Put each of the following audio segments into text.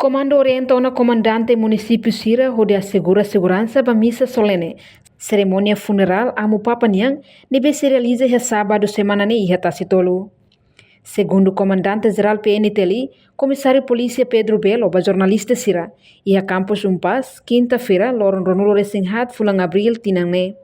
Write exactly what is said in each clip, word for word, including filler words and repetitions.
Komandu orienta ona komandante munisípiu sira hodi asegura seguransa ba misa solene, serimónia funerál Amu Papa nian, ne'ebé sei realiza iha sábadu semana ne'e iha Tasitolu. Segundu Komandante Jerál P N T L, Komisáriu Polísia Pedro Belo ba jornalista sira, iha Kampus Unpaz, kinta-feira, loron ruanulu-resin-haat fulan Abríl tinan ne'e.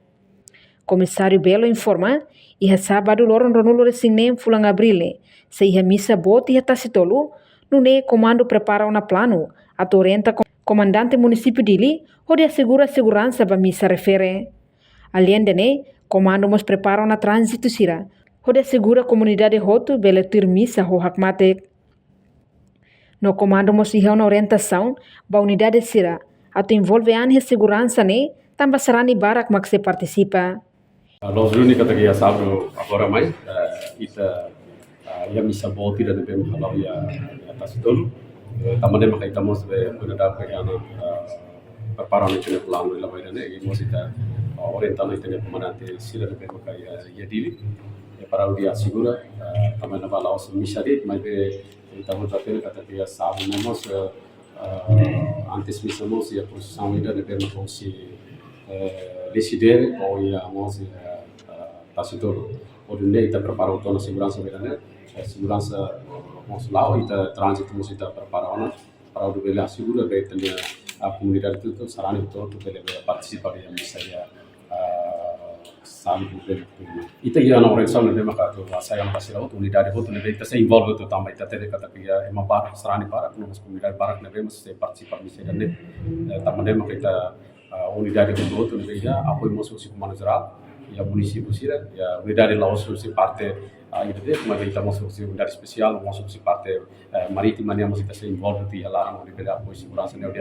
Komisáriu Belo informa, iha sábadu loron ruanulu-resin-neen fulan Abríl ne'e, sei iha misa boot iha Tasitolu, nune'e komandu prepara ona planu atu orienta ko-, komandante munisípiu Dili hodi asegura seguransa ba misa refere. Aleinde ne'e, komandu mós prepara ona tránzitu sira hodi asegura komunidade hotu bele tuir misa ho hakmatek. No komandu mós iha ona orientasaun ba unidade sira atu envolve an iha seguransa ne'e, tanba sarani barak mak sei partisipa. Ah, loos duni katak iha sábadu agora mai, eh, ita, ah, iha misa boot ida ne'ebé mak hala'o iha, iha Tasitolu. Eh, tanba ne'e maka ita mós be kuda da pe ana, ah, prepara ona ita-nia planu iha la'o ida-ne'e, i mós ita, ah, orienta ona ita-nia komandante sira ne'ebé maka iha, iha Dili. Eh, para hodi asegura, ah, tanba ne'e ba la'ós misa de'it, maibé ita mós hatene katak iha sábadu ne'e mós, eh, ah, antes misa mós iha prosisaun ida ne'ebé mak hosi, eh, Lecidere, ou iha mós iha, eh, Tasitolu. Hodi nune'e ita prepara hotu ona seguransa ba ida-ne'e, eh, seguransa mós la'o, ita tránzitu mós ita prepara ona, para hodi bele asegura ba ita-nia, ah, komunidade hotu, sarani hotu bele, bele partisipa iha misa iha, ah, sábadu ne'ebé mak tuirmai. Ita iha ona orientasaun ne'ebé maka atu hasai ona ba sira hotu, unidade hotu ne'ebé ita sei envolve hotu tanba ita hatene katak iha ema barak, sarani barak, no mós komunidade barak ne'ebé mak sei partisipa misa ida-ne'e. Eh, tanba ne'e maka ita, ah, unidade hotu-hotu ne'ebé iha apoiu mós husi Komandu Jerál, iha munisípiu sira, iha unidade la'ós husi parte, ah, ida de'it, maibé ita mós husi unidade espesiál, mós husi parte, eh, marítima nian mós ita sei envolve hotu iha laran hodi bele apoiu seguransa ne'e hodi,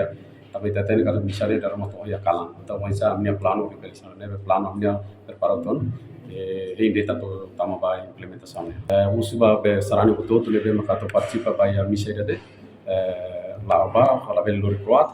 tanba ita hatene katak misa ne'e dala ruma to'o iha kalan. Entaun, oinsá ami-nia planu hodi bele hanesan ne'e, planu ami-nia preparasaun, eh, hein de'it atu tama ba implementasaun ne'e. Eh, husu ba be sarani hotu-hotu ne'ebé maka atu partisipa ba iha misa ida-ne'e, eh, la'o ba, labele lori kro'at,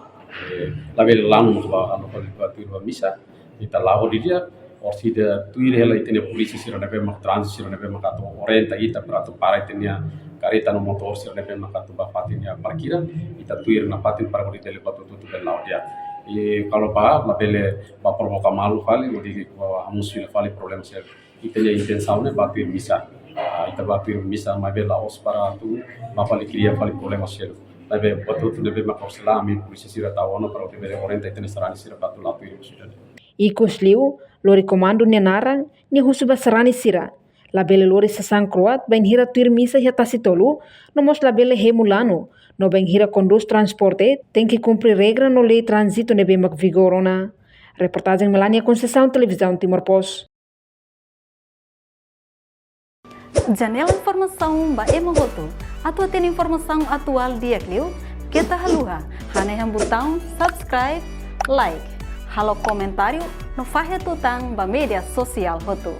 eh, labele lanu mós ba, anu ba, ba tuir ba misa, ita la'o didi'ak, orsida tuir hela ita-nia polísia sira ne'ebé mak tránzitu sira ne'ebé mak atu orienta ita para atu para ita-nia kareta no motór sira ne'ebé mak atu ba fatin iha parkir, ita tuir nafatin para hodi bele ba hotu-hotu bele la'o di'ak. I kalau ba, labele ba provoka malu fali, hodi ba hamosu fila fali problema sira. Ita-nia intensaun ne'e ba tuir misa. Ah, ita ba tuir misa maibé la'ós para atu ba fali kria fali problema seluk. Maibé ba hotu-hotu ne'ebé mak orsida ami polísia sira tau ona para hodi bele orienta ita-nia sarani sira ba atu la'o tuir misa. Ikusliu, lori komandu nia naran, nia husu ba sarani sira, labele lori sasán kro'at bainhira tuir misa iha Tasitolu, no mós labele hemu lanu, no bainhira kondús transporte, tenke kumpre regra no lei tránzitu ne'ebé mak vigora ona. Reportajen Melania Conceição, Televizaun Timor Post. Janela informasaun ba ema hotu. Atu hatene informasaun atuál di'ak liu, keta haluha hanehan butaun subscribe, like, halo komentáriu, no fahe tutan ba média sosiál hotu.